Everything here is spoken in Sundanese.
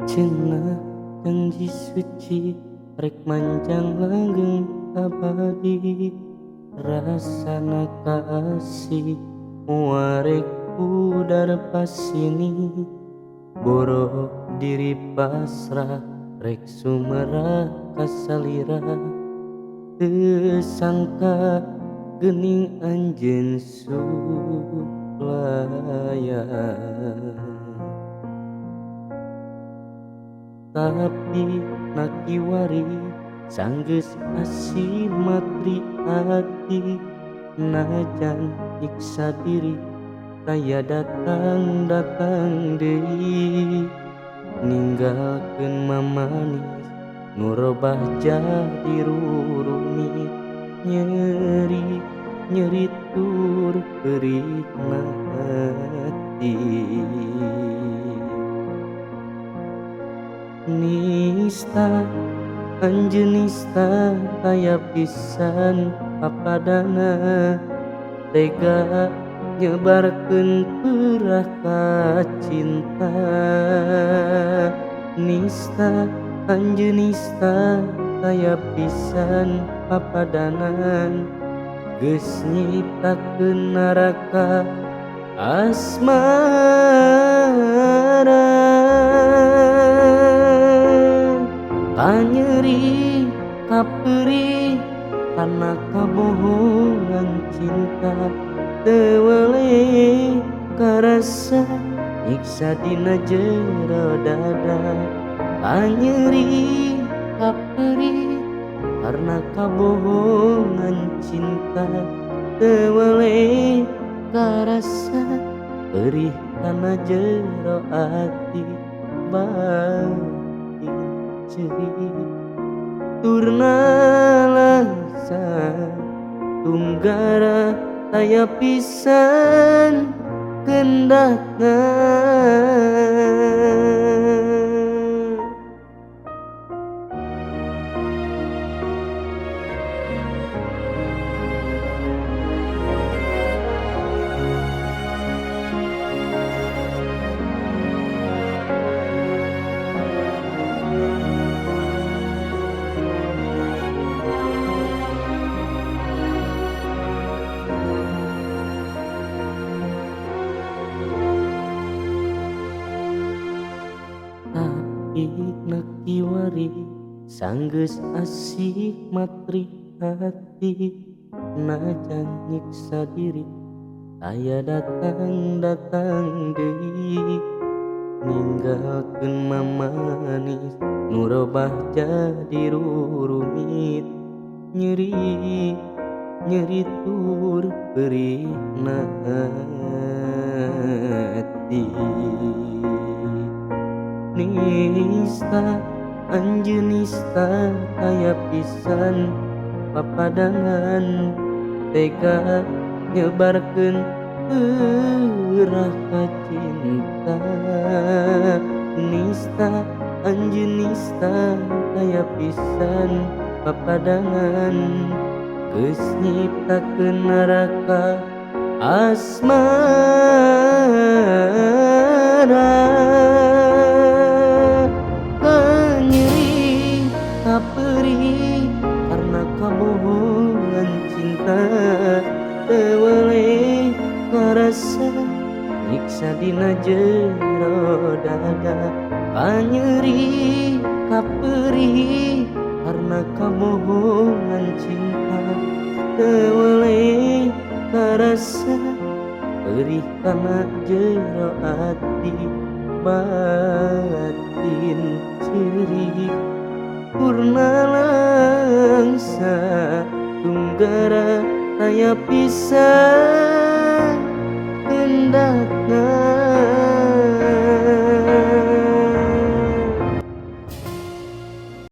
Cenah janji suci rek manjang langgeng abadi, rasana kasih muarek pudar pasini, boro diri pasrah rek sumerah kasalira, teu sangka geuning anjeun suplayang. Tapi nakiwari sanggeus asih matri ati, najan nyiksa diri taya datang-datang deui, ninggalkeun mamanis nu robah jadi rurumit, nyeri nyeri tur perihna hati. Nista anjeun nista taya pisan papadana, tega nyebarkeun perah ka cinta. Nista anjeun nista taya pisan papadanan, geus nyiptakeun neraka asmara. Kanyeri kaperih karena kabohongan cinta, teu weleh karasa nyiksa dina jero dada. Kanyeri kaperih karena kabohongan cinta, teu weleh karasa perih kana jero ati batin ceuri. Turna langsa tunggara taya pisan kendakna. Tapi nakiwari sanggeus asih matri hati, najan nyiksa diri taya datang-datang deui, ninggalkeun mamanis nu robah jadi rurumit, nyeri nyeri tur perihna hati. Nista anjeun nista taya pisan papadangan, tega nyebarkeun perah ka cinta. Nista anjeun nista taya pisan papadangan, geus nyiptakeun neraka asmara. Kanyeri kaperih karena kabohongan cinta, teu weleh karasa nyiksa dina jero dada. Kanyeri kaperih karena kabohongan cinta, teu weleh karasa perih kana jero ati batin ceuri. Purna langsa tunggara taya pisan